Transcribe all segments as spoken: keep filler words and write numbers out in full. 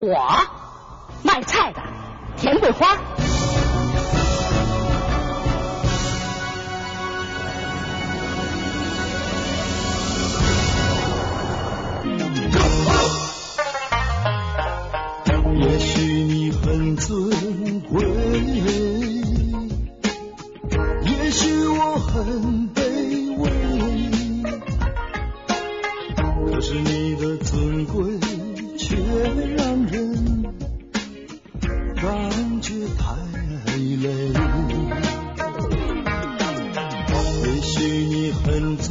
我卖菜的田桂花。也许你很尊贵，也许我很卑微，可是你的尊贵却让人感觉太累。也许你很尊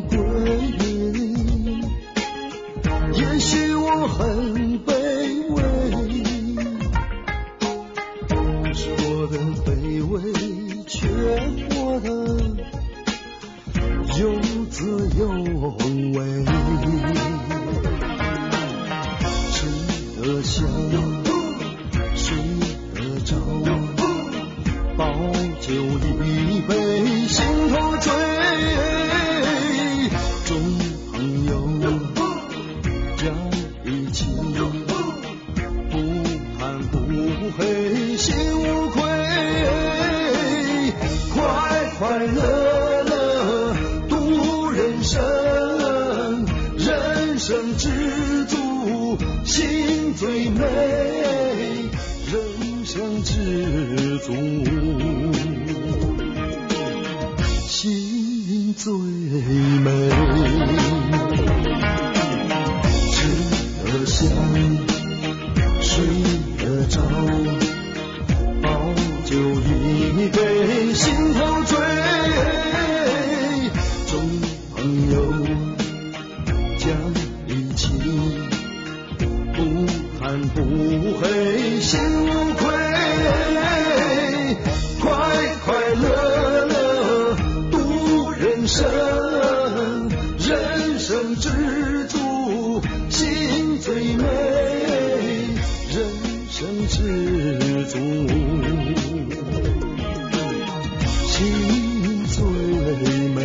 贵，也许我很卑微，可是我的卑微却活得有滋有味。吃得香，睡得着，包酒一杯，心头醉。众朋友加一起，不 叹不黑心无愧，快快乐乐度人生，人生知足心最美，人生知足心最美。吃得香，睡得着， 包酒一杯，心头醉。众朋友加一起，不叹不黑心无愧，快快乐乐度人生，人生知足心最美。人 生知足心最美，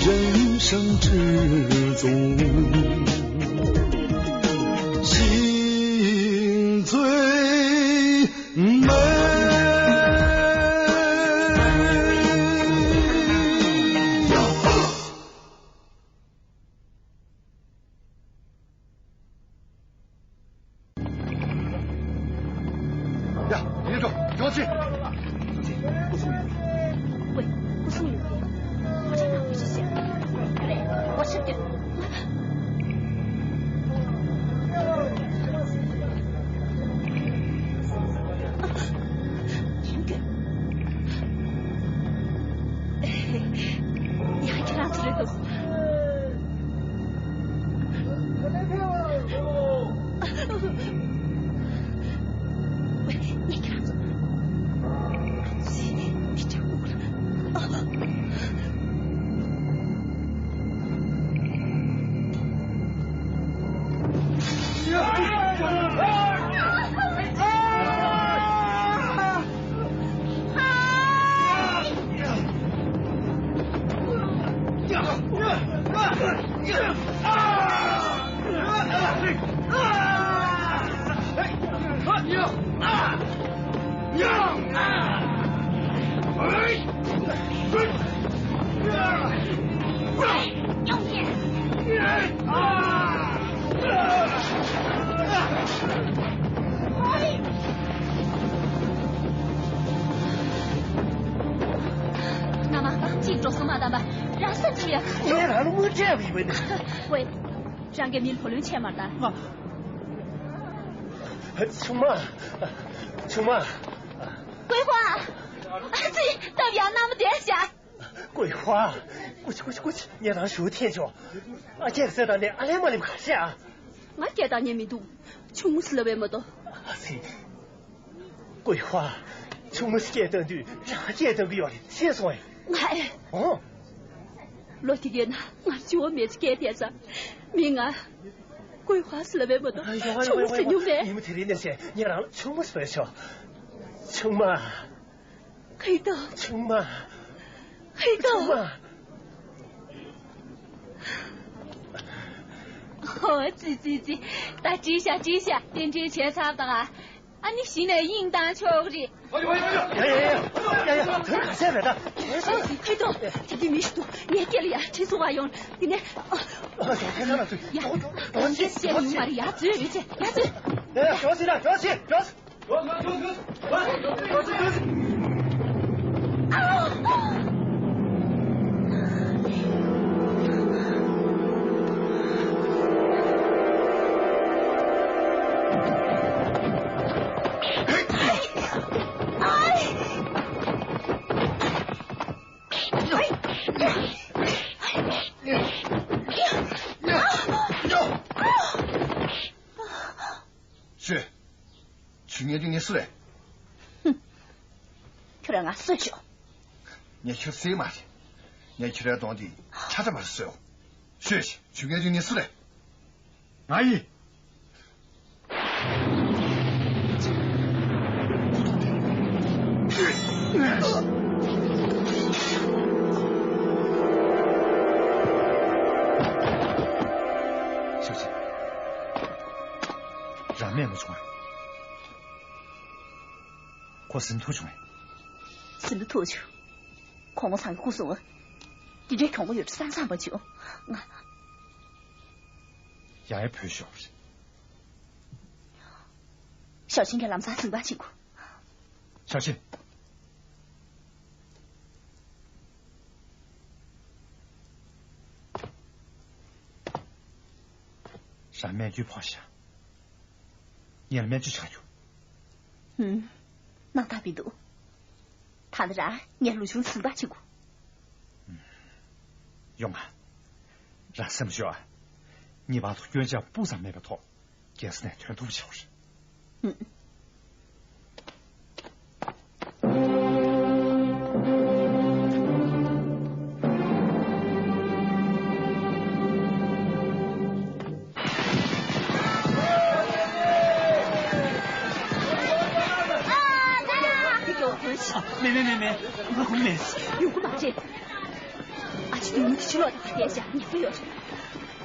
人生知足心最美。 ཡ། ཡིན། འགྲོ། འགྲོ། ཅི། ཅི། སྐུ་སྲུང་ཡོད། ཝེ། སྐུ་སྲུང་ཡོད། ཁོ་ཚོ་ནང་མི་ཤི་ཤི། ཝེ། འོ། ཤི་སྟེ། ཡིན་གྱི། ཡང་ཁྱེད་རང་ཚོ་རེད་འདུག། མནའ་མ་གཅིག་འགྲོ་སོང་མ་བཏང་པ། རང་སེམས་ཚོར་ཡག་ག་ངས་རང་ལ་དངུལ་སྤྲད་པ་ཡིན་པ་ནི། ཝེ། རང་གི་མིང་བུ་ལོན་ཆད་མ་ལྟ། ང་། ཆུང་མ། ཆུང་མ། ཀུའེ་ཧྭ། ཨ་ཙི། སྟབས་ཡག་མནའ་མ་བསྡད་བཞག། ཀུའེ་ཧྭ། ཀུ་ཅི་ཀུ་ཅི་ཀུ་ཅི། ངས་རང་ཞུ་འཐེན་ཆོག། ཨ་ཅེ་ཟེར་དང་ནས་ཨ་ལན་མ་ལེབ་ག་ཤེ་ཨ། ང་སྐད་བཏང་ཉན་མི་འདུག། ཆུང་ངུ་ཟེར་ལབ་པས་མ་གཏོགས། ཨ་ཙི། ཀུའེ་ཧྭ། ཆུང་ངུ་སྐད་བཏང་དུས་རང་སྐད་བཏང་གི་ཡོད་རེད། ཤེས་སོང་ངས། ང་ཨེ། ཨོ། ལོ་དེ་གའི་ནང་ང་སྤྱི་བོ་མེད་ཚེ་སྐད་བཏང་ཙང་། མི་ང་ཀུའེ་ཧྭ་ཟེར་ལབ་པས་མ་གཏོགས་ཨ་ཡོ། ཆུང་ངུ་ཟེར་མྱོང་མེད། ཉིན་མོ་དེ་རིང་ནས་བྱས་ངས་རང་ལ་ཆུང་མ་ཟེར་ཆོག། ཆུང་མ། ཧེ་ཏོ། ཆུང་མ། ཧེ་ཏོ། ཆུང་མ། ཧོ་ཙི་ཙི་ཙི། ད་བྲིས་ཤག་བྲིས་ཤག་རྟེན་འབྲེལ་བྱས་ཚར་བ་དང་ཨ་ནི་གཞི་ནས་དབྱིངས་བཏང་ཆོག་རེད། ཡ་ཡ་ཡ་ཡ་ཡ། དོན་ག་ཚད་རེད་ད། ཨོ་ཙི་ཁྱི་ཏོ། དེ་གི་མི་ཞིག་འདུག་ངའི་སྐེ་ལ་ཡ་བྲིས་སོང་བ་ཡོང་། དེ་ནས་ཨ། ཡ་ཡ་ཡ་ཡ། ཡ་ཡ་ཡ། ཡ་ཡ་ཡ། ཡ་ཡ་ཡ། ཡ་ཡ་ཡ། ཡ་ཡ་ཡ། ཡ་ཡ་ཡ། ཡ་ཡ་ཡ། ཡ་ཡ་ཡ། ཡ་ཡ་ཡ། ཡ་ཡ་ཡ། ཤོད། ཁྱོད་ངའི་སྟེང་ནས་སུ་རེད། ཁྱོད་རང་ང་གསོད་ཤོག་ངས་ཁྱོད་བསད་མ་རེད། ངས་ཁྱོད་རའི་གདོང་འདི་ཁྲ་ཁྲ་མར་བཟོས། ཤོད། ཁྱོད་ངའི་སྟེང་ནས་སུ་རེད། ང་ཡིན། ཤོད་ཤོད། རང་རྨས་མ་བྱུང་ང་། ཁོ་ཟིན་ཐུབ་བྱུང་ངས། ཟིན་ཐུབ་བྱུང་། ཁོང་མོ་ཚང་གི་སྐུ་སྲུང་བ། འདི་འདྲའི་གྱོང་པོ་ཡོད་བསམ་བསམ་མ་བྱུང་། ང་ཡང་ཡང་བོས་ཤོག་ཞའོ་ཆིན་གྱིས་ལམ་སང་ཟིན་པ་བྱེད་དགོས། ཞའོ་ཆིན། རང་སྨན་བཅོས་ཕོག་ཤག་ངས་སྨན་བཅོས་བྱ་རྒྱུ། ཧུམ། སྣང་དག་པོ་འདུག་ད་ནི་རང་ངའི་ལུས་ཆུང་ཟིན་པ་བྱེད་དགོས། ཡོང་ང་། རང་སེམས་ཤོག་ཨ། ངེས་པར་དུ་སྐྱོན་ཆ་སྤུ་ཙམ་མེད་པའི་ཐོག་རྒྱལ་ས་ནས་ཐོན་ཐུབ་པ་བྱེད་དགོས་རེད། ཧུམ། མེད་མེད་མེད་མེད། ང་ཁོམ་མེད། ཡོང་གི་མ་རེད། ཨ་ཅེ་དུས་མི་དེ་ཕྱི་ལོགས་དང་བསྡད་བཞག་ཉལ་གི་ཡོད་རེད།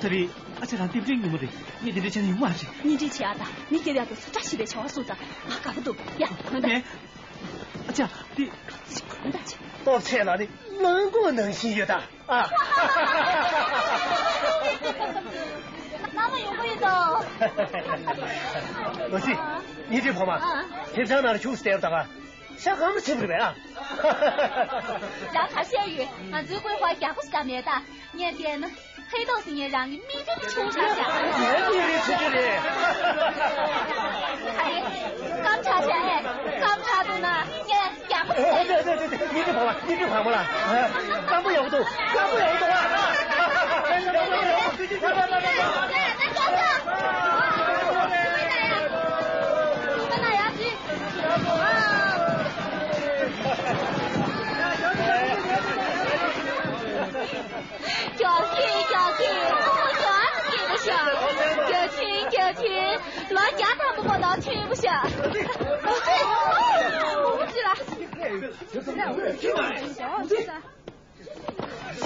ད་རེས་ཨ་ཅག་རང་རྟེན་འབྲེལ་ཉིན་མོ་རེད། ངས་དེ་འདྲ་བྱས་ན་ཡོང་མ་རེད། གཉེན་སྒྲིག་བྱེད་ཡག་དང་མི་སྐྱོབ་ཡག་དེ་ཚོ་བཀྲ་ཤིས་པའི་བྱ་བ་སོང་ཙང་ང་དགའ་པོ་འདུག་ཡ་གོན་ད། ཨ་ཅག་འདི། གོན་ད་ཅི། སྟོབས་ཆེ་ལ་ནི་མང་པོ་ནང་བཞིན་ཡོད་ད། ཨ། མ་མ་ཡོང་གི་ཡོད་དོ། ལོ་སི། གཉེན་སྒྲིག་བོ་མ། ཨ། ཐེབས་ཆང་ནང་ལ་ཁྱུག་སྟེར་ད་ག་ཤ་གང་མ་ཆེ་བ་རེད་པས་ཨ། རང་ག་བཤད་ཡོད། ང་ཚོའི་ཀོས་ཧྭ་རྒྱག་པོ་ཟ་མེད་ད། ངས་བལྟས་ན། ཧེ་ཏོག་སི་ངས་རང་གི་མིག་ཏོ་དེ་ཆུང་དྲགས་ཤག་ངའི་མིག་རིལ་ཆུང་ཆུང་རེད། ཨ་རེ། སྐམ་དྲགས་ཤག་ཨེ། སྐམ་དྲགས་འདུག་ན་ངས་རྒྱག་པོ་ཨ། ཟ་ཡིན། ཉིན་རེ་བག་མ་ཉིན་རེ་བག་མ་ལ། སྐམ་པོ་ཡག་པོ་འདུག་སྐམ་པོ་ཡག་པོ་འདུག་ཨ། ཡག་པོ་ཡག་པོ། ཀྱོག་ཀྱེ་ཀྱོག་ཀྱེ། ཁོ་མོ་ཀྱོག་ཨ་ཙི་སྐྱེས་པ་ཤག་ཀྱོག་ཆེན་ཀྱོག་ཆེན། ལོ་བརྒྱ་ཐམ་པ་པོ་ལ་ཐོན་པ་ཤག་མོ་ཅི་ལ།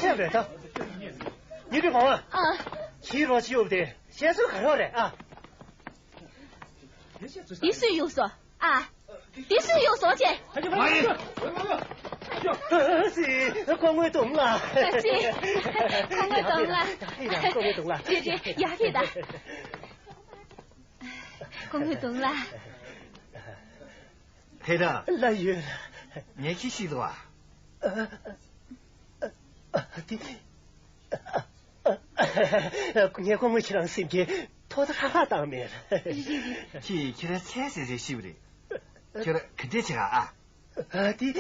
སེམས་རེད་ད། ཉི་ཁྲི་གོང་མ། ཨ། ཁྱི་རོ་ཅི་ཡོད་དེ་བཤད་ཚོད་ག་རོག་རེད་ཨ། འདི་སུས་གཡུགས་སོང་ཨ། འདི་སུས་གཡུགས་སོང་ཅེ། ང་ཡིན། སྐུ་ངོ་དུང་ལ། སྐུ་ངོ་དུང་ལ། རེད་རེད་ཡག་རེད་ད། སྐུ་ངོ་དུང་ལ། ཧེ་ད། ལ་ཡོད། ངས་ཁྱི་ཤི་འདུག་ཨ། ཨ་ཏི། ངས་སྐུ་ངོ་ཁྱེད་རང་སེམས་ཀྱི་ཐོག་ཏུ་ཧྲ་ཧྲ་བཏང་མེད། ཁྱི་ཁྱེད་རང་ཚེ་ཟེར་ཟེར་ཤི་བ་རེད། ཁྱེད་རང་ག་འདྲས་བྱེད་ཨ། ཨ་ཏི།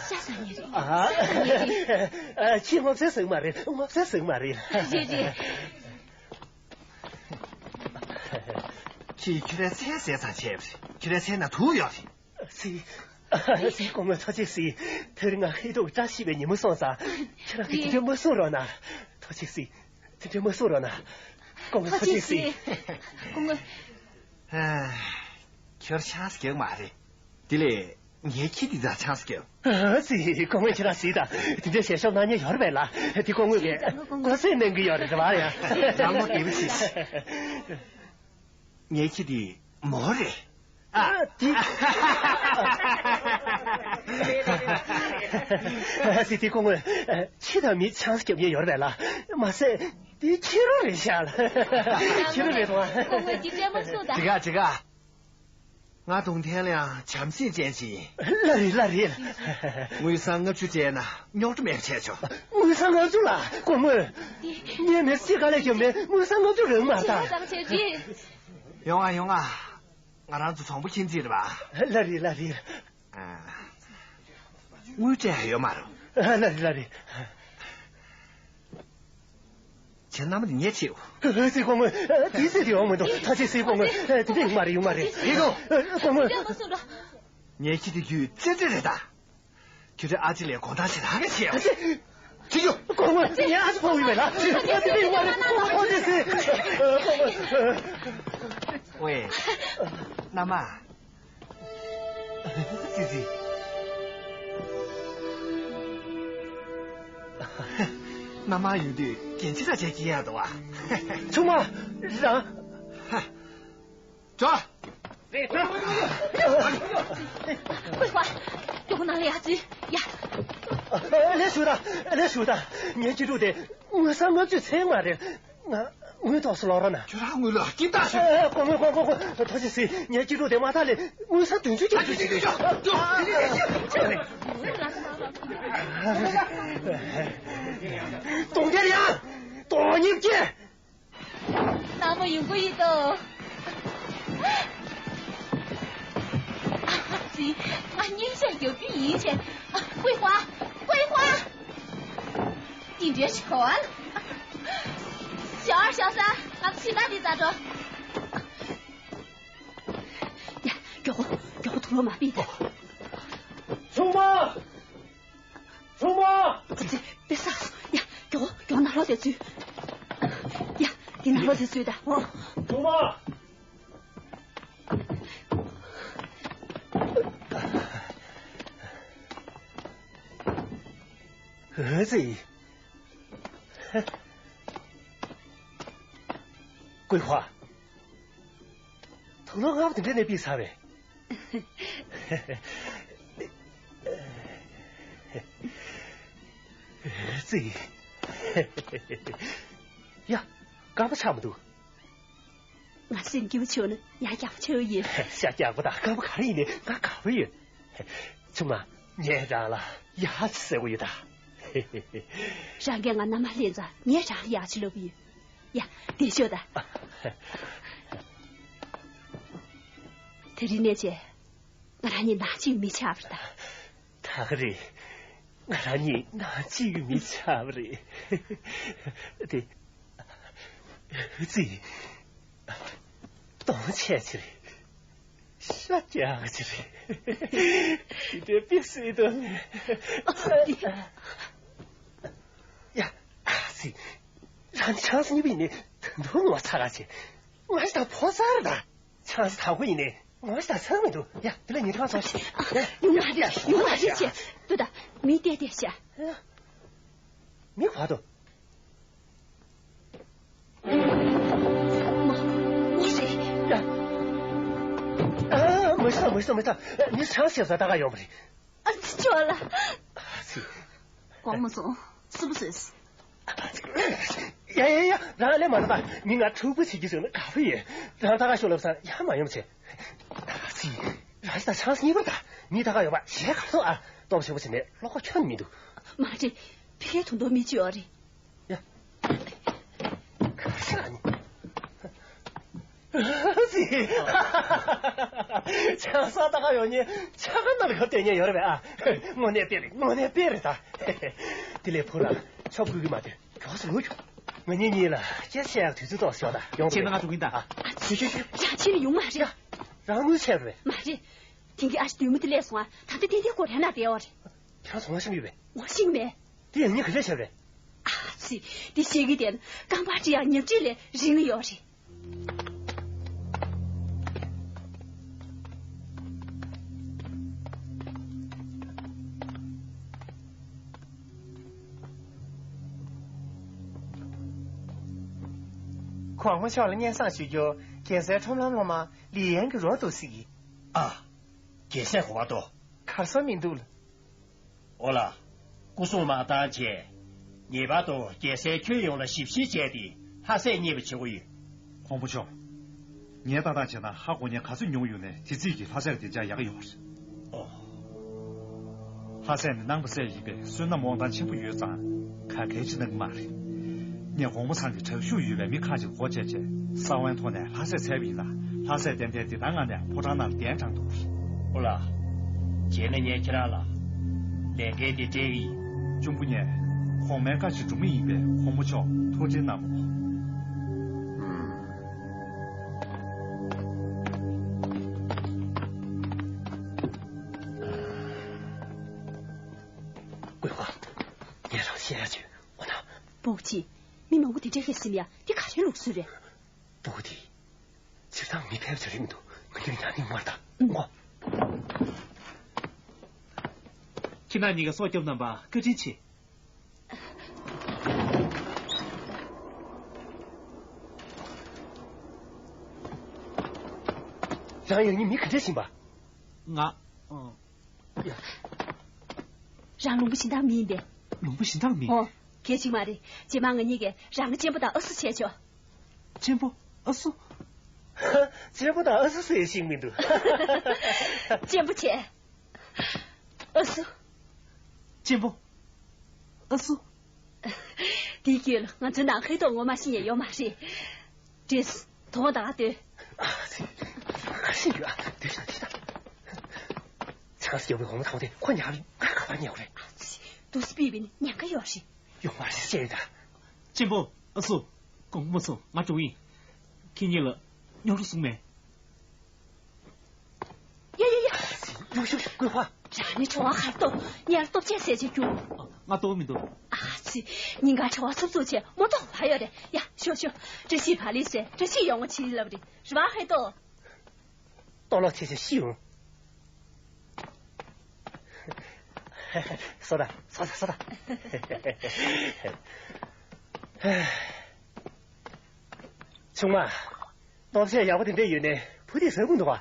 ཤ་ཟ་ཉེ་རེད། ཨ། ཤ་ཟ་ཉེ་རེད། ཨ། ཁྱི་སྔོ་ཚལ་ཟ་མ་རེད། སྔོ་ཚལ་ཟ་མ་རེད། རེད་རེད། ཁྱི་ཁྱེད་རང་ཚེ་ཟེར་ཚར་བྱས་པ་རེད། ཁྱེད་རང་ཚེ་ན་དུག་ཡོད་རེད། སི། སི་སྐུ་ངོ་ཐུགས་རྗེ་གཟིགས། དེ་རིང་ང་ཧེ་ཏོག་གི་བཀྲ་ཤིས་པའི་ཉིན་མོ་སོང་ཙང་ཁྱེད་རང་གིས་དེ་འདྲ་མ་གསུང་རོགས་གནང་། ཐུགས་རྗེ་གཟིགས། དེ་འདྲ་མ་གསུང་རོགས་གནང་། སྐུ་ངོ་ཐུགས་རྗེ་གཟིགས། སྐུ་ངོ། ཨ། ཁྱོད་ཆང་ས་རྒྱག་མ་རེད། དེ་ལས། ངའི་ཁྱི་འདི་དག་ཆང་ས་རྒྱབ། ཨ་ཙི། སྐུ་ངོ་ཁྱེད་རང་གཟིགས་དང་། དེ་འདྲའི་ཞལ་ཤོབ་གནང་མཁན་ཡོད་རེད་པས་ལ། དེ་སྐུ་ངོ་གིས་མགོ་སེར་གནང་གི་ཡོད་རེད་པ་ཡ། རང་ལོ་བདེ་པོ་བྱེད། ངའི་ཁྱི་འདི་མོ་རེད། ཨ། དེ། ཨ་ཙི། དེ་སྐུ་ངོ་ཁྱི་དང་མི་ཆང་ས་རྒྱབ་མཁན་ཡོད་རེད་པས་ལ། མ་ཟད་དེ་ཁྱི་རོ་རེད་ཤག་ལ། ཁྱི་རོ་རེད་དོ། སྐུ་ངོ་འདི་སྤྲད་མ་སོང་ད། དེ་ག་དེ་ག་ང་གདོང་ཐད་ལ་ཡང་བྱམས་སེམས་ཅན་ཅིག་ཡིན། ལགས་རེད། ལགས་རེད། དངུལ་སྲང་ལྔ་བཅུ་སྤྲད་ན་རྙོག་དྲ་མེད་པ་བྱས་ཆོག་དངུལ་སྲང་ལྔ་བཅུ་ལ་སྐུ་ངོ། ངས་མི་ཚེ་ག་ལ་བརྒྱབ་ནས་དངུལ་སྲང་ལྔ་བཅུ་རག་མ་རེད་ད། ཁྱེད་རང་ཚོ་ཅི། ཡོང་ང་ཡོང་ང་། ང་རང་ཚོ་གྲོང་པ་ཁྱིམ་མཚེས་རེད་པ། ལགས་རེད། ལགས་རེད། ཨ། དངུལ་སྤྲད་ཡོད་མ་རེད། ཨ། ལགས་རེད། ལགས་རེད། ཁྱེད་མནའ་མ་དེ་ངས་བྱེད། ཨ་ཙི། སྐུ་ངོ། ཨ། དེ་ཟེར་དེ་ཡོང་མི་འདུག་ཐུགས་རྗེ་ཆེ་སྐུ་ངོ། ཨ། དེ་འདྲ་ཡོང་མ་རེད། ཡོང་མ་རེད། ཡིན་ནོ། ཨ། སྐུ་ངོ། ངའི་ཁྱི་དེ་རྒྱུད་རྩེ་རྩེ་རེད་ད། ཁྱོད་ཚོའི་ཨ་ཅེ་ལ་དགོང་དག་ཞེ་དྲག་ག་བྱེད་ཨ། ཨ་ཙི། ཁྱི་ཁྱོད། སྐུ་ངོ། ངའི་ཨ་ཅེ་ཕོག་ཡོད་པས་ལ། ཨ་ཙི། དེ་འདྲ་ཡོང་མ་རེད། སྐུ་ངོ། ཐུགས་རྗེ་ཆེ། ཨ། སྐུ་ངོ། ཝེ། མནའ་མ། ཙི་ཙི། མནའ་མ་ཡོད་དུས་རྒྱན་ཆ་ར་ཆ་སྐྱེ་ཡག་འདུག་ཨ། ཆུང་མ། རང་། ཧ། འགྲོ། ཀུའེ་ཧྭ། མགྱོགས་པོ་ནང་ལ་ཡར་འཛུལ་ཡ། ལས་ཞུ་དང་། ལས་ཞུ་དང་། ངའི་ཁྱི་ཕྲུག་དེ་དངུལ་སྲང་ལྔ་བཅུ་ཚད་མ་རེད། ང་དངུལ་ཐོག་སུ་ལོག་རོགས་གནང་། ཁྱོད་རང་དངུལ་ལ་སྐྱིན་ཐག་ཤོད། ཨ། སྐུ་ངོ། སྐུ་ངོ། སྐུ་ངོ། ཐུགས་རྗེ་ཆེ། ངའི་ཁྱི་ཕྲུག་དེ་མ་མཐའ་ལས་དངུལ་སྲང་བདུན་ཅུ་བརྒྱབ་བཅུག་ཅིག་རེད། སྟོང་བརྒྱ་རེད་ཡ། སྟོང་གཉིས་བརྒྱ། ནག་མོ་ཡོང་གི་ཡོད་དོ། ཨ་ཙི། ང་སྙིང་རྗེ་རྒྱབ་རྒྱུ་ཡིན་ཆེ། ཨ། ཀུའེ་ཧྭ། ཀུའེ་ཧྭ། འདི་འདྲའི་ཞིག་གོ་ཨ། ཞའོ་ཞའོ་ས། ང་ཚོ་ཕྱི་ཟླ་འདི་ཙམ་འགྲོ། ཡ། མགྱོགས་པོ། མགྱོགས་པོ་དུག་ལོག་མ་ཕུད། ཆུང་མ། ཆུང་མ། ཙི་ཙི། དཔེ་བསགས་སོང་། ཡ། མགྱོགས་པོ། མགྱོགས་པོ་ནང་ལོགས་དེ་འཛུལ། ཡ། འདི་ནང་ལོགས་དེ་འཛུལ་ད། ཨོ། ཆུང་མ། ཨ་ཙི། ཀུའེ་ཧྭ། དུག་ལོག་སྔ་པོ་དེ་འདྲ་ནས་ཕུད་ཚར་བས། ཨ་ཙི། ཡ། སྐམ་པོ་ཆགས་མི་འདུག་ང་སེམས་སྐྱིད་པོ་བྱུང་ན་ཡང་སྐྱག་པ་ཆགས་ཡིན། ཤ་སྐྱག་པ་དང་སྐམ་པོ་ག་རེ་ཡིན་ནའི་ང་དགའ་པོ་ཡོད། ཆུང་མ། ངས་རང་ལ་ཡག་ཅིག་ཟེར་གོ་ཡོད་ད། རང་གིས་ང་མནའ་མ་ལེན་ཙང་ངས་རང་ལ་ཡག་ཅིག་ལབ་ཡོད། ཡ། འདིར་ཤོག་ད། དེ་རིང་ནས་བྱས། ང་རང་གཉིས་ནང་གཅིག་མི་ཆགས་པ་རེད་ད། ད་ག་རེད། ང་རང་གཉིས་ནང་གཅིག་མི་ཆགས་པ་རེད། དེ། ཙི། སྟོང་ཆད་ཅིག་རེད། ཤ་རྒྱགས་ཅིག་རེད། དེ་འདྲའི་དཔེ་སྲིད་དོ། ཡ། ཨ་ཙི། རང་ཆང་ས་གཉིས་པ་ཡིན་ནའི་ད་དུང་ངོ་ཚ་ག་བྱེད། ང་ཞིག་དང་ཕོ་གསར་དང་། ཆང་ས་དག་པོ་ཡིན་ནའི་ངོ་ཞིག་དང་ཚང་མི་འདུག་ཡ། དེ་ལ་ཉིན་གང་ཚོ་ཞིག་ཡོང་མ་རེད། ཡོང་མ་རེད་ཅེས། ལྟོས་དང་། མི་བལྟས་བལྟས་ཤག་མི་བར་དུ། མ། མ་རེད། ཡ། ཨ། མི་ཤི་ད། མི་ཤི་ད། མི་ཤི་ད། མི་ཆང་ཤེས་ས་ད་ག་ཡོང་བ་རེད། ཨ་ཙི། ཅོ་ལ། ཨ་ཙི། དགོངས་མ་ཚོམས། སུ་བུ་བཟོས། ཡ་ཡ་ཡ། རང་ལས་མ་འདས་པ་མི་ང་ཕྲུ་གུ་བྱེད་ཀྱི་བཟོས་ན་དགའ་པོ་ཡོད། རང་ད་ག་ཤོག་ལབ་ས་ཡ་མ་ཡོང་བྱེད། ཨ་ཙི། རང་ཞིག་དང་ཆང་ས་གཉིས་པར་ད་མི་ད་ག་ཡོད་པ་གཞས་ག་སོང་ཨ། སྟོབས་ཆེན་པོ་བྱེད་ནས་བློ་ཁོག་ཁྱོན་མི་འདུག་མ་རེད། ཕ་གིའི་དུང་དུང་མི་གཅོད་ཨ་རེད། ཡ། ཁ་ཤ་ནི། ཨ་ཙི། ཆང་ས་ད་ག་ཡོང་ཉེ་ཆ་ག་ནང་ལ་ཡོད་བསྡད་ཉེ་ཡོད་རེད་པས་ཨ། དངོས་གནས་དཔེ་རེད། དངོས་གནས་དཔེ་རེད་ད། དེ་ལས་བུ་ར་ཆོབ་ཁུལ་གི་མ་དེ་མགྱོགས་སུ་ལོག་རྒྱུགས། ང་གཉིས་གཉིས་ལ་སྐད་ཆ་བཤད་ཡག་དུས་ཚོད་ཏོག་ཙམ་ཤོག་ད། ཡོང་ཁྱེད་ད་ང་ཐུག་གིན་ད། ཨ། ཨ་ཙི། ཡོད་ཡོད་ཡོད། རང་ཕྱིན་ན་ཡོང་མ་རེད། ཡ། རང་དངུལ་ཆད་རེད། མ་རེད། དེང་གི་ཨ་ཞེ་བདུད་མོ་དེ་སླེབས་སོང་ཨ། ད་ལྟ་ཏན་ཏན་ཁོ་རང་ནང་བསྡད་ཡོད་རེད། ཁྱེད་རང་ཚོ་ངོ་ཤེས་ཀྱི་ཡོད་པས། ངོ་ཤེས་ཀྱི་མེད། དེ་ཡང་ངས་ག་རེ་བྱས་པ་རེད། ཨ་ཙི། དེ་བཤད་ཀྱི་དེ་རྐང་པ་འབྲི་ཡག་ཉབ་ཁྲིད་ལས་རིང་ཡོད་རེད། གོང་མ་མཆོག་ལ་སྙན་སེང་ཞུ་རྒྱུ། རྒྱལ་སའི་ཁྲོམ་ལམ་སློབ་མ་ལི་ཡན་གྱི་རོགས་འདུག་ཟེར་གི། ཨ། རྒྱལ་སའི་གོ་བ་ཏོ། གར་སོང་མི་འདུག་ལ། ཨོ་ལ། སྐུ་སྲུང་མ་བཏང་བྱས། ངེས་པར་དུ་རྒྱལ་སའི་ཁྱོན་ཡོངས་ལ་ཞིབ་བཤེར་བྱས་ཏེ་ལྷ་སས་རྙེད་པ་བྱེད་དགོས་ཡོད། གོང་མ་མཆོག་ངས་ལྟ་སྟངས་བྱས་ན་ཧ་གོ་མཁན་ག་ཚོད་ཉུང་ཡོད་ནས་དེ་རྩིས་ཀྱིས་ལྷ་སའི་བདེ་འཇགས་ཡག་གི་ཡོད་རེད། ཨོ། ལྷ་སའི་ནི་ནང་པ་སའི་ཡིན་པས་བསོད་ནམས་དབང་ཐང་ཆེན་པོ་ཡོད་ཙང་ག་གལ་ཆེ་ན་གི་མ་རེད། ངས་གོང་མ་ཚང་གི་དྲག་ཤུགས་ཡོད་པའི་མི་ཁག་ཅིག་སྒོ་བཅད་བྱས་ས་བོན་ཐོག་ནས་ལྷ་སའི་ཚལ་བ་ཡིན་ལ། ལྷ་སའི་གཏན་གཏན་བདེ་ཐང་ངང་ནས་ཕོ་བྲང་ནང་ལ་གདན་དྲངས་འདུག་ཨོ་ལ། བྱས་ན་ངས་ཁྱེད་རང་ལ་ལས་འགན་དེ་སྤྲད་གི་ཡིན། གཅུང་པོ་ངས་གོང་མའི་བཀའ་བཞིན་སྒྲུབ་མུས་ཡིན་པས་གོང་མ་མཆོག་ཐུགས་ཁྲལ་གནང་རོགས། ཀུན་དགའ། ངས་རང་བཤད་ཡ་བྱོས་འོ་ན། སྤོ་བོ་ཅི། མི་མང་པོ་དེ་འདྲ་ཡོད་སེམས་ཡ་དེ་ག་རེ་ལུགས་སྲོལ་རེད། སྤོ་བོ་དེ། སྤྱིར་བཏང་མི་ཕལ་པ་ཅིག་རེད་མི་འདུག་ང་ཚོས་ཉར་ནི་མ་རེད་ད། ཨང་། ཨོ། ཁྱེད་རང་གཉིས་ཀ་སྲོག་སྐྱོབ་གནང་བར་བཀའ་དྲིན་ཆེ། རང་ཡང་ནི་མི་ག་འདྲ་ཞིག་ཡིན་པ། ང་། ཨང་། ཡ། རང་ལུང་པ་གཞན་དག་མི་ཡིན་པས། ལུང་པ་གཞན་དག་མི། ཨོ། གལ་ཆེན་མ་རེད། རྗེས་མ་ང་གཉིས་ཀས་རང་ལ་གཅེན་པོ་དང་ཨ་སུ་བྱས་ཆོག་གཅེན་པོ་ཨ་སུ། གཅེན་པོ་དང་ཨ་སུ་སུ་ཡང་ཤེས་མི་འདུག་གཅེན་པོ་བྱས། ཨ་སུ། གཅེན་པོ། ཨ་སུ། དེའི་རྒྱུད་ལ་ང་ཚོའི་ནང་ཧའེ་ཏོ་ངོ་མ་ཤེས་མཁན་ཡོད་མ་རེད། བྲེས། དོ་དག་ལྟོས། ཨ་ཙི། ཁ་ཤས་ཡོད་ཨ། དེ་ཤ་དེ་ཤ། ཆང་སི་ཡོད་པའི་འོ་མ་ཐང་དེ་ཁོ་ཉག་ལ་ང་ག་པར་ཉལ་བ་རེད། ཨ་ཙི། དུ་སི་པི་པི་ནི་ཉན་ཁ་ཡོད་རེད། ཡོད་མ་རེད་ཤེས་ཡོད་ད། གཅེན་པོ། ཨ་སུ། དགོངས་པ་མ་ཚོམས། ང་འགྲོ་ཡིན། ཁྱེད་གཉིས་ལ་རྙོག་དྲ་བཟུང་མེད། ཡ་ཡ་ཡ། ཡུག་ཡུག་ཡུག་ཀུན་དགའ། རང་ནི་གྲོགས་ཁར་ལྟོ། ངས་ལྟོ་ཆས་ཟས་བྱེད་རྒྱུ། ང་ལྟོ་མི་འདུག་ཨ་ཙི། ཉིན་གང་གྲོགས་ཚབ་ཚུགས་བྱས་མོ་ལྟོ་བ་ཡོད་རེད། ཡ་ཤོག་ཤོག་བཀྲ་ཤིས་བ་ལི་ཟེར་བཀྲ་ཤིས་ཡོང་བ་བྱེད་ལབ་རེད། རེད་བ་ཧའེ་ཏོ། ལྟོ་ལོག་ཆེ་ཆེ་ཤི་ཡོང་། སོ་ད་སོ་ད་སོ་ད། ཆུང་མ། སྟོབས་ཆེན་ཡག་པོ་དེ་འདྲས་ཡོད་ནས་བུ་དེ་ཟ་དགོས་འདུག་ག་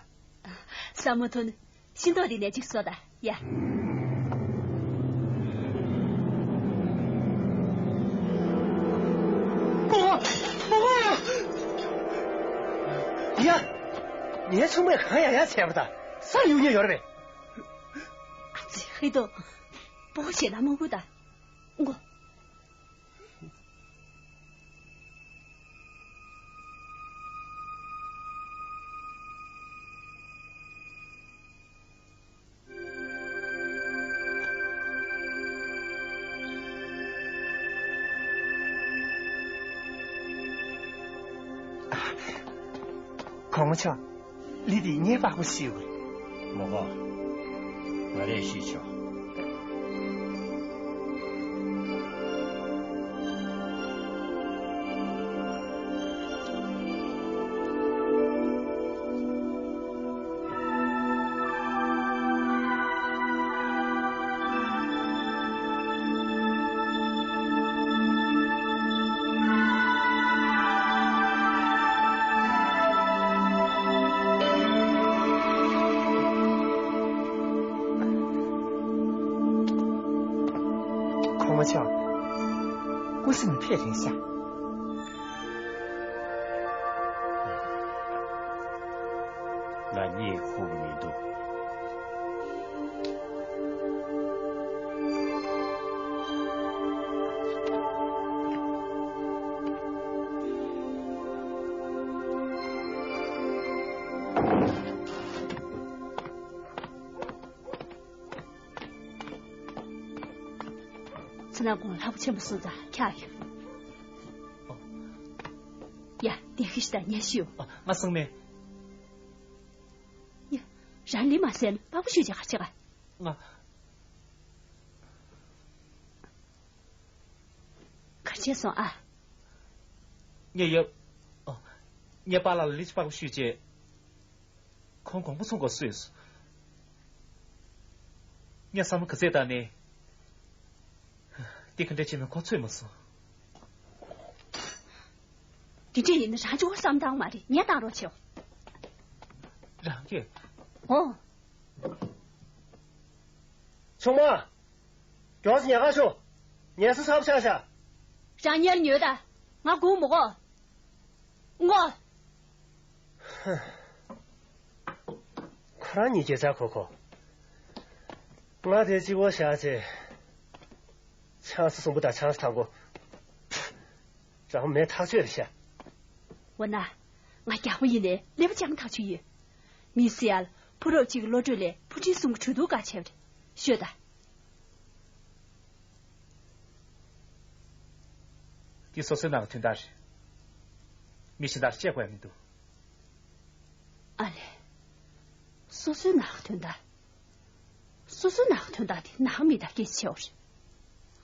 ས་མོ་ཐོན། ཤིང་ཏོག་འདི་ནས་གཅིག་གསོ་ད་ཡ། ཡ། ངའི་ཆུང་མས་གང་ཡག་ཡག་བྱས་པ་ད་ས་གཡུག་ཉེ་ཡོད་རེད་པས། ཨ་ཙི་ཧི་ཏོ། སྤོ་བོ་བྱེད་ན་མ་དགོས་ད། མགོ། གོང་མ་མཆོག་ལི་དེ་ངས་པགས་པ་བཤུས་པ་རེད། མོ་གོ། ང་རས་བཤུས་ཆོག་གོང་མ་མཆོག་སྐུ་སྲིང་ཕེབས་རན་ཤག་ང་གཉིད་ཁུག་མི་འདུག་ཚེ་ན་དགོང་ལྷ་བུ་ཆེན་པོ་སོང་ཙང་འཁྱག་ཡོད། ཡ། བདེ་ཤི་ཤི་དང་ཉལ་ཤི་ཡོད། ང་སང་ནས། ཡ། རང་ལི་མ་ཟས་ན་པགས་པ་བཤུས་བྱས་ག་བྱེད་ག་ང་། གར་བྱས་སོང་ཨ། ངས་ཡབ། ཨ། ངས་པཱ་ལགས་ལ་ལི་ཅི་པགས་པ་བཤུས་བྱས། ཁོང་དགོངས་པ་ཚོམས་དགོས་སུས། ངས་བསམ་བློ་ག་ཚད་བཏང་ནས། འདི་ག་འདྲ་བྱས་ན་ཁོ་ཚོད་མ་སོང་། དེ་འདྲ་ཡིན་ན་རང་གཅིག་པོ་བསམ་བཏང་མ་རེད། ངས་བཏང་རོགས་བྱེད། རང་གིས། ཨོ། ཆུང་མ། མགྱོགས་སེ་ཉལ་ཁར་ཤོག་ཉལ་ས་ཚ་པོ་ཆགས་ཤག་རང་ཉལ་ཉོལ་ད། ང་སྒུག་མི་དགོས། ངོ་། ཁོ་རང་གཉིས་རྒྱལ་ཚ་ཁོ་ཁོ། ང་དེ་གཅིག་པོ་བཞག་བྱས། ཆང་ས་གསུམ་པོ་དང་ཆང་ས་དང་པོ། རང་མེད་ཐག་ཆོད་རེད་ཤག་འོ་ན། ང་རྒྱག་པ་ཡིན་ནའི་ཀླད་པ་བཅང་ཐག་ཆོད་ཡོད། མི་སི་ཨལ་ཕུ་རོབ་གཅིག་གི་བློ་གྲོས་ལས་ཕུ་ཁྲིན་གསུམ་གྱི་གྲོས་བསྡུར་ག་བྱས་པ་རེད། ཤོད་ད། འདི་སོ་སོའི་ནང་གི་དོན་དག་རེད། མི་གཞན་དག་ལ་བཤད་དགོས་ཡ་མི་འདུག་ཨ་ལས། སོ་སོའི་ནང་གི་དོན་དག་སོ་སོའི་ནང་གི་དོན་དག་དེ་ནང་མི་དང་སྐད་ཆ་བཤད་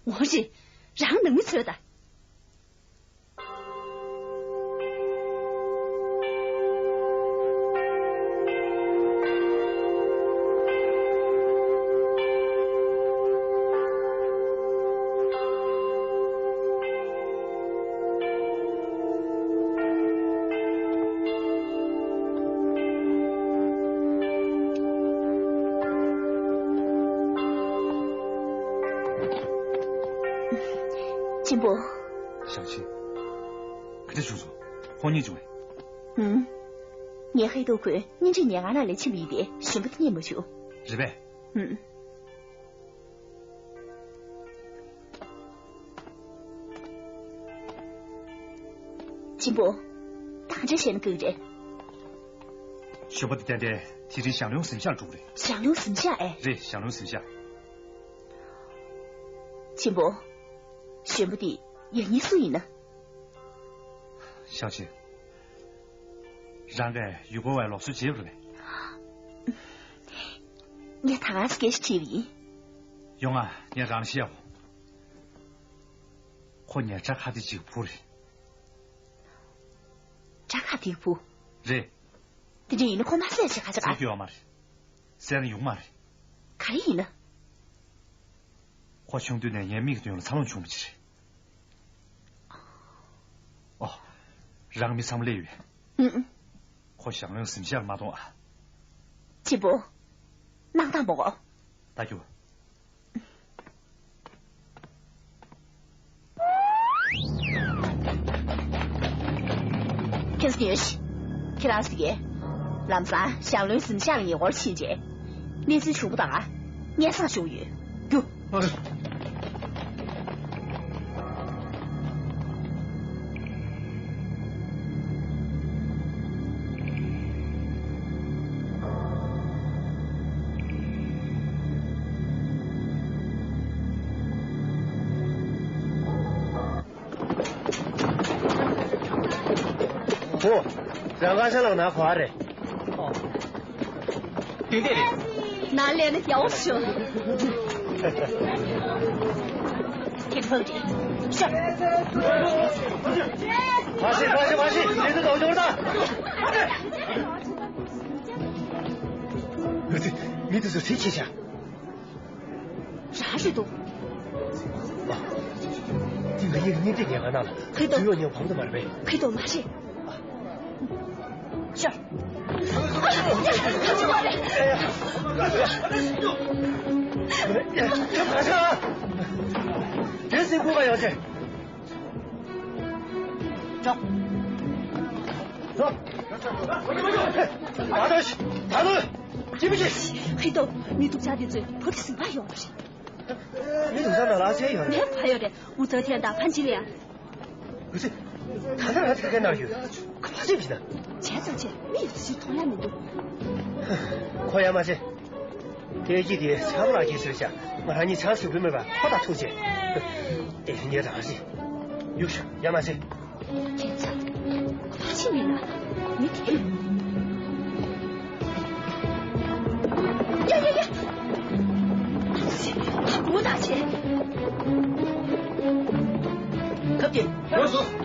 པ་རེད། ངོ་རེད། རང་ནང་མི་ཚོད་ད། གཅེན་པོ། ཞང་ཆེན། ག་འདྲ་བྱུང་སོང་། ཕོ་ཉེས་བྱུང་བས། ཧུམ། ངས་ཧེ་ཏོ་ཁོས་གཉེན་སྒྲིག་ཉེ་ག་ན་ལས་ཕྱིན་པ་ཡིན་པས་གཞོན་པ་དེ་རྙེད་མ་བྱུང་། རེད་པས། ཧུམ། གཅེན་པོ། ད་ག་འདྲ་བྱས་ན་དགའ་གི་རེད། གཞོན་པ་དེ་ཏན་ཏན་དེ་རིང་ཞང་བློན་གཟིམ་ཤག་ལ་འགྲོ་གི་རེད། ཞང་བློན་གཟིམ་ཤག་ཨེ། རེད། ཞང་བློན་གཟིམ་ཤག་གཅེན་པོ། གཞོན་པ་དེ་ཡང་སྙིང་སུ་ཡིན་ན། ཞང་ཆེན། རང་གིས་ཡུལ་སྐོར་བའི་ལུགས་སྲོལ་བརྗེད་པ་རེད་པས། ངས་ད་ག་སེ་སྐད་ཆ་དྲིས་པ་ཡིན། ཡོང་ང་། ངས་རང་ལ་བཤད་འོ། ཁོ་ངའི་དགྲ་ཁ་གཏད་ཅིག་བུ་རེད། དགྲ་ཁ་གཏད་བུ། རེད། དེ་འདྲ་ཡིན་ན་ཁོ་མ་བསད་བྱས་ག་ཅི་ག་བྱེད་རྒྱུ་ཡོད་མ་རེད། བསད་ན་ཡོང་མ་རེད། ག་རེ་ཡིན་ན། ཁོ་ཆུང་དུས་ནས་ངའི་མིག་གི་མདུན་ལ་འཚར་ལོངས་བྱུང་བ་ཅིག་རེད། ཨོ། རང་མི་ཚང་མ་སླེབས་ཡོད། ཨུ་ཨུ། ཁོ་ཞང་བློན་གཟིམ་ཤག་ལ་མ་གཏོང་ཨ། གཅེན་པོ། གནང་སྟངས་མོ། ད་རྒྱུགས། ཁྱེད་ཚོ་ཉོན་ཞིག་ཁྱེད་རང་ཚོ་གིས་ལམ་སང་ཞང་བློན་གཟིམ་ཤག་ལ་ཉེ་འཁོར་ཕྱིན་རྗེས། གནས་ཚུལ་བྱུང་བ་དང་སྙན་སེང་ཞུ་གི་ཡོད། རྒྱུགས། ཨོ། རང་ཁ་ཤ་ལག་ན་ག་རེད། ཨོ། དེ་འདྲས་རེད། ནང་སླེབས་ན་ཡག་པོ་བྱུང་། ཁྱེད་ཕག་རེད། ཤ། ཕ་ཤི་ཕ་ཤི་ཕ་ཤི། དེ་ཚོ་ལྡོག་འབྱོར་ད། ཨ་ཙི། མི་དེ་ཚོ་ཚེ་ཆེ་ཤག་རང་རེད་འདུག་ཨ། འདི་ང་གཉིས་ཀྱི་གཉེན་སྒྲིག་ཉེ་ག་ན་ལ། ཁེ་ཏོ། དུས་ཡོད་ཉེ་བ་གང་དུ་མ་རེད་པས། ཁེ་ཏོ་མ་རེད། ཤ། དེ་སྲིན་ཁུ་བ་ཡོང་ཆེ། ཅོག་ཅོག་ད་དུང་ད་དུང་ཅི་མི་ཤེས། ཧི་ཏོ། མི་སྡུག་ཅག་འདི་ཚོས་བུ་དེ་ཟིན་པ་ཡོང་བ་རེད། མི་སྡུག་ཅག་ནང་ལ་ཨ་ཅེ་ཡོད་རེད། མེད་པ་ཡོད་རེད། ཨུ་ཙ་ཐན་དང་ཕན་ཅི་ལི་ཡང་། ཨུ་ཙི། ད་ལྟ་ང་ཚོ་ག་གེ་ནང་ཡོད། ག་པར་ཕྱིན་པ་ཡིན་ན། བྱས་ཙང་བྱས། མི་ཡོད་ཚོད་མཐོང་ཡ་མི་འདུག་ཁོ་ཡ་མ་བྱེད། དེ་གྱིས་དེ་ཆང་རག་གིས་ཟེར་བྱ། ང་རང་གཉིས་ཆང་ཟིན་གྱི་མེད་པ་ཁོ་དང་ཐུག་བྱས། དེ་ངས་རང་རེད། ཡུག་ཤོག་ཡ་མ་བྱེད། ཁྱེད་ཚོ། ཕ་ཆི་མིན་ན། མི་དེ། ཡ་ཡ་ཡ། ཨ་ཙི། ཕ་བུ་ན་བྱེད། ཁབ་ཀྱི། ཡོང་སོང་།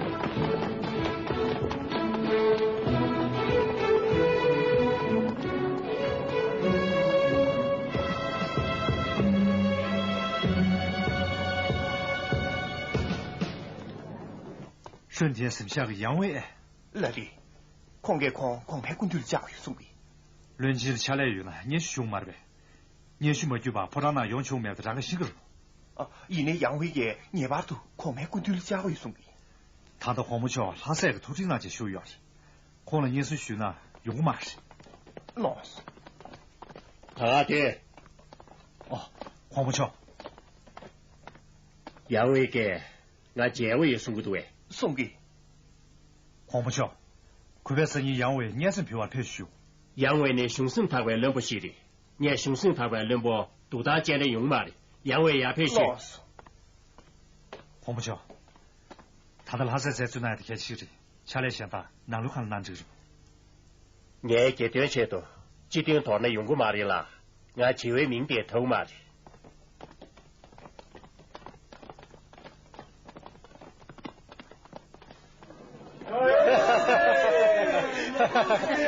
ཧྲོན་ཐན་གཟིམ་ཤག་གི་ཡང་ཝེ། ལ་ལི། ཁོང་གིས་ཁོང་གོང་མའི་སྐུ་མདུན་ལ་བཅར་དགོས་ཡོད་གསུང་གི། བློན་ཆེན་ལ་ཕྱག་ལས་ཡོད་ན་སྙན་ཞུ་ཞུ་གི་མ་རེད་པས། སྙན་ཞུ་མ་བརྒྱུད་པར་ཕོ་བྲང་ནང་ཡོང་ཆོག་མེད་པ་དེ་རང་གིས་ཤེས་ཀྱི་རེད། ཨ། ཡིན་ནའི་ཡང་ཝེ་ཡིས་ངེས་པར་དུ་གོང་མའི་སྐུ་མདུན་ལ་བཅར་དགོས་ཡོད་གསུང་གི། ད་ལྟ་གོང་མ་མཆོག་ལྷ་སའི་ཐུགས་ཁྲལ་ནང་བཞིན་བཞུགས་ཡོད་རེད། ཁོང་ལ་སྙན་སེང་ཞུས་ན་ཡོང་གི་མ་རེད། ལགས་སོ། ད་ག་དེ། ཨོ། གོང་མ་མཆོག་ཡང་ཝེ་ཡིས་ང་མཇལ་དགོས་ཡོད་གསུང་གི་འདུག་པས། གསུང་གི། གོང་མ་མཆོག་གུས་པས་སང་ཉིན་ཡང་ཝེ་ཡར་སྙན་སེང་ཕུལ་བར་ཕེབས་ཤོག་ཡང་ཝེ་ནི་གཞུང་སེམས་དག་པའི་བློན་པོ་ཞིག་རེད། ངས་གཞུང་སེམས་དག་པའི་བློན་པོ་སྡུག་ཐག་བཅད་ན་ཡོང་གི་མ་རེད། ཡང་ཝེ་ཡར་ཕེབས་ཤོག་ལགས་སོ། གོང་མ་མཆོག་ད་ལྟ་ལྷ་སའི་མཛད་གཙོ་གནང་ཡ་དེ་གལ་ཆེ་རེད། ཕྱག་ལས་གཞན་དག་ནང་ལུགས་གང་ལ་གནང་འགྲིག་རེད། ངའི་དགེ་འདུན་ཆེད་དུ་སྤྱི་མཐུན་དོར་ན་ཡོང་གི་མ་རེད་ལ། ང་བྱེས་པའི་མིང་དེ་ཐོབ་མ་རེད།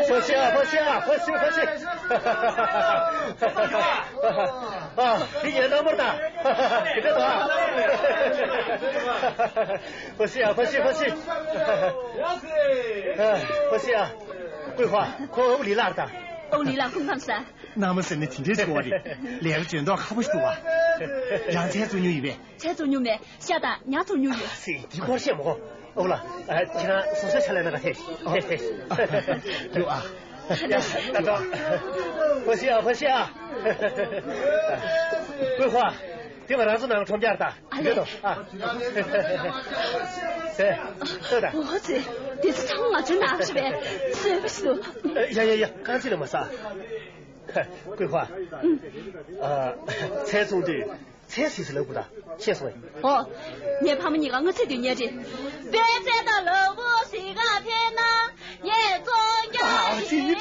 ཕོ་ཤི་ཨ། ཕོ་ཤི་ཨ། ཕོ་ཤི། ཕོ་ཤི། ཨ། དེ་ངའི་རྣམ་པར་ལྟ། དེ་འདྲ་དང་། ཕོ་ཤི་ཨ། ཕོ་ཤི། ཕོ་ཤི། ཨ། ཕོ་ཤི་ཨ། ཀུའི་ཧྭ། ཁོ་ཨོ་ལི་ལགས་དང་། ཨོ་ལི་ལགས་སྐུ་ཁམས་བཟང་། གནའ་མ་ཟེར་ན་དེ་འདྲའི་འདུག་བ་རེད། ལས་ཀ་འཇོན་ཐང་ཁ་པོ་ཞིག་འདུག་བ། རང་ཚལ་བཙུགས་མྱོང་ཡོད་པས། ཚལ་བཙུགས་མྱོང་མེད། ཤ་དང་ཉ་བཙུགས་མྱོང་ཡོད། ཨ་ཙི། འདི་སྐོར་བཤད་མི་དགོས། ཨོ་ལ། ཨ། ཁྱེད་རང་སོ་སོའི་ཕྱག་ལས་གནང་ག་ཐད། ཐད་ཐད། ཡོ་ཨ། ཡ། ད་དྲག་ཕོ་ཤི་ཨ། ཕོ་ཤི་ཨ། ཀུའི་ཧྭ། དེ་ང་རང་ཚོ་ནང་ཁྲོམ་རྒྱག་རེད་ད། ཨ་ལེ། ཨ། ཟེ། ལྟོས་དང་། འོ་ཙི། དེ་ཚོ་ཚང་མ་ང་ཚོའི་ནང་རེད་པས། བཟོས་པ་ཞིག་འདུག་ཡ་ཡ་ཡ། རྐང་རྗེས་ལ་མ་ཟ། ཀུའི་ཧྭ། ཨ། ཚལ་བཙོང་དུས་ཚལ་གཟིགས་སུ་ལབ་དགོས་ད། ཤེས་སོང་ངས། ཨོ། ངའི་ཕ་མ་གཉིས་ཀ་སྔ་ཚིག་དུས་ཉལ་རེད། པད་ཚལ་དང་ལ་ཕུག་གཟིགས་ག་ཕེབས་ན་ངས་བཙོང་རྒྱུ། ཨ་ཙི།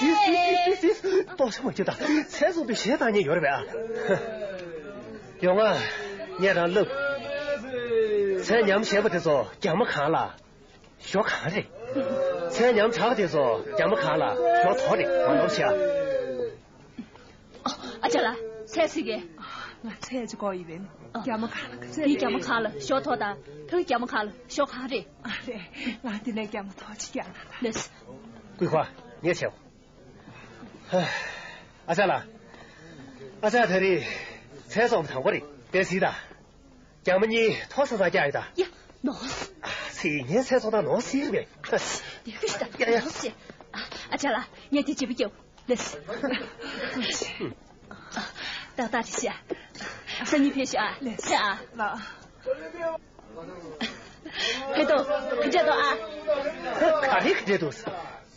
ཏོག་ཙམ་མ་སྐྱོ་ད། ཚལ་བཙོང་དུས་གཞས་བཏང་མཁན་ཡོད་རེད་པས། ཨ། ཡོང་ང་། ངས་རང་ལབ། ཚལ་ཉམས་བྱས་པ་དེ་ཚོ་རྒྱ་མ་གང་ལ། ཞོ་གང་རེད། ཚལ་ཉམས་དྲགས་དེ་ཚོ་རྒྱ་མ་གང་ལ་ཞོ་དོ་རེད། མ་ནོར་བྱས་ཨ། ཨ་ཅག་ལགས། ཚལ་གཟིགས་གས། ང་ཚལ་ཅིག་དགོས་ཡིན་པས། རྒྱ་མ་གང་ལ་ཚལ་དེ་རྒྱ་མ་གང་ལ་ཞོ་དོ་དང་། ཕ་གི་རྒྱ་མ་གང་ལ་ཞོ་གང་རེད། ཨ་རེད། ང་འདི་ནས་རྒྱ་མ་དོ་ཅིག་རྒྱག་ན་ད། ལགས་སོ། ཀུའི་ཧྭ། ངས་བྱེད། ཨ་ཅག་ལགས། ཨ་ཅག་ད་རེས་ཚལ་བཙོང་དང་པོ་རེད། དེ་གཟིགས་དང་། རྒྱ་མ་གཉིས་ཐོག་ས་ས་རྒྱག་ཡོད་ད། ཡ། ནོར། ཨ་ཙི། ངས་ཚལ་བཙོང་སྟངས་ནོར་སྲིད་རེད་པས། དེ་ཁུ་ཤི་ད། ཡ་ཡ། ནོར་སྲིད། ཨ། ཨ་ཅག་ལགས། ངས་དེ་བརྗེ་པོ་རྒྱབ། ལགས་སོ། ཏག་ཏག་རེད་ཤག་སང་ཉིན་ཕེབས་ཤོག་ཨ། ལགས་སོ། ཨ། ལགས། ཕེབས་དོ། ག་འདྲ་འདུག་ཨ། ག་རེ་ག་འདྲ་འདུག་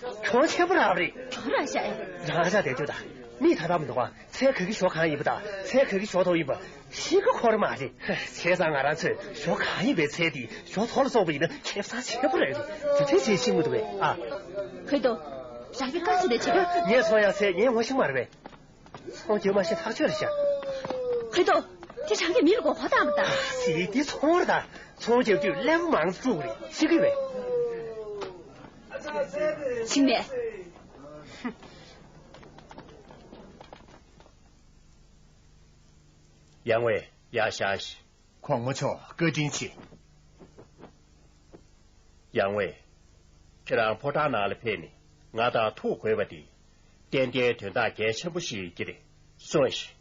གྱོང་ཆེན་པོ་རག་པ་རེད། གྱོང་རག་ཤག་ཨེ། རང་ཤག་བསྡད་རྒྱུ་དང་། མིག་ད་ལྟ་མི་འདུག་ག་ཚལ་ག་གི་ཞོ་གང་ཡིན་པ་དང་། ཚལ་ག་གི་ཞོ་དོ་ཡིན་པ་ཤེས་ཀྱི་ཁོ་རང་མ་རེད། བྱས་ཙང་ང་རང་ཚོས་ཞོ་གང་ཡིན་པའི་ཚལ་དེ་ཞོ་དོ་ལ་བཙོངས་པ་ཡིན་ན་ཁེ་བཟང་ཆེན་པོ་རེད། དེ་འདྲས་བྱས་ཤེས་མི་འདུག་གས། ཨ། ཕེབས་དོ། རང་གིས་བཀག་ཚོད་ལས་བྱེད། ངས་ཚོང་ཡག་ཚད་ངས་ངོ་ཤེས་མ་རེད་པས། ཚོང་རྒྱབ་མ་ཤེས་ཐག་ཆོད་རེད་ཤག་ཕེབས་དོ། དེ་རང་གིས་མི་ལ་མགོ་སྐོར་བཏང་བ་དང་། ཨ་ཙི། དེ་ཚོང་རེད་ད། ཚོང་རྒྱབ་དུས་ཀླད་པ་མང་དུ་དཀྲུགས་རེད། ཤེས་ཀྱི་ཡོད་པས། ཤེས་མེད། ཡང་ཝེ། ཡར་བཞག་ཤིག་གོང་མ་མཆོག་བཀའ་དྲིན་ཆེ། ཡང་ཝེ། ཁྱེད་རང་ཕོ་བྲང་ནང་ལ་ཕེབས་ནས་ང་དང་ཐུག་དགོས་པ་དེ། ཏན་ཏན་དོན་དག་གལ་ཆེན་པོ་ཞིག་ཡིན་གྱི་རེད། གསུངས་ཤིག་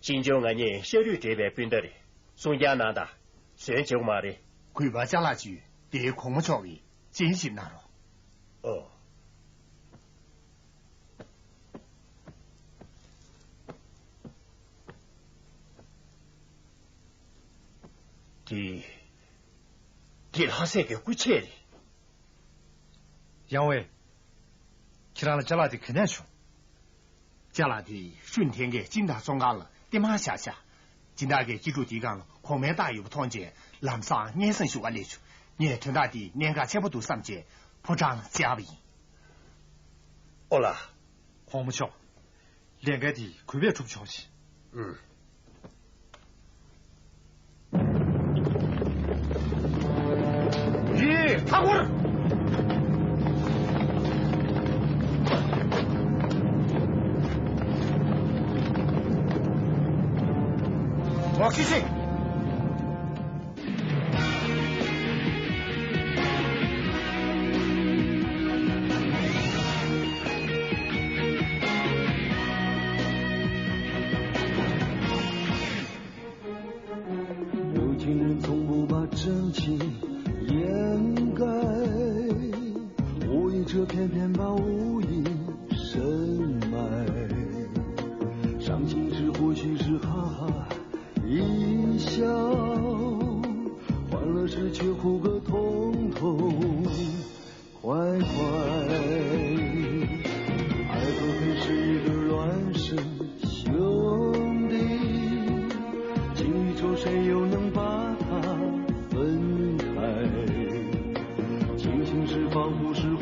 ཅིན་ཅོ་ང་གཉིས་ཤ་རུས་འདྲེས་པའི་སྤུན་ཟླ་རེད། གསུང་རྐྱང་གནང་དང་། བཟོན་བྱེད་དགོས་མ་རེད། གུས་པ་ཅ་ལག་ཅིག་ཡོད། དེ་གོང་མ་མཆོག་གིས་སྤྱན་ཞིབ་གནང་རོགས། ཨོ། དེ། དེ་ལྷ་སྲས་ཀྱི་སྐུ་ཆས་རེད། ཡང་ཝེ། ཁྱེད་རང་ལ་ཅ་ལག་དེ་ག་ནས་བྱུང་། ཅ་ལག་དེ་ཧྲུན་ཐེན་གྱིས་ཅིན་དང་བཙོང་ཁང་ལ་རྟེན་མར་བཞག་ཤག་ཅིན་དང་གིས་སྐྱིད་སྡུག་དེའི་སྒང་ལ་གོང་མའི་རྟགས་ཡོད་པ་མཐོང་རྗེས་ལམ་སང་སྙན་སེང་ཞུ་ག་སླེབས་བྱུང་། ངས་དོན་དག་དེ་གནད་འགག་ཆེན་པོ་འདུག་བསམ་བྱས་ཕོ་བྲང་ལ་བཅར་བ་ཡིན། ཨོ་ལགས། གོང་མ་མཆོག་ལས་འགན་དེ་གུས་པས་གྲུབ་བྱུང་ཞིང་། ཨུམ། ཡེ། མཐའ་སྐོར། འོག་ཤི་ཤི། 掩盖，无意，这片片把无意深埋。伤心事或许是哈哈一笑，欢乐时却哭个痛痛快快。爱和恨是一对儿孪生兄弟，情与仇谁又能把它分开？清醒时仿佛是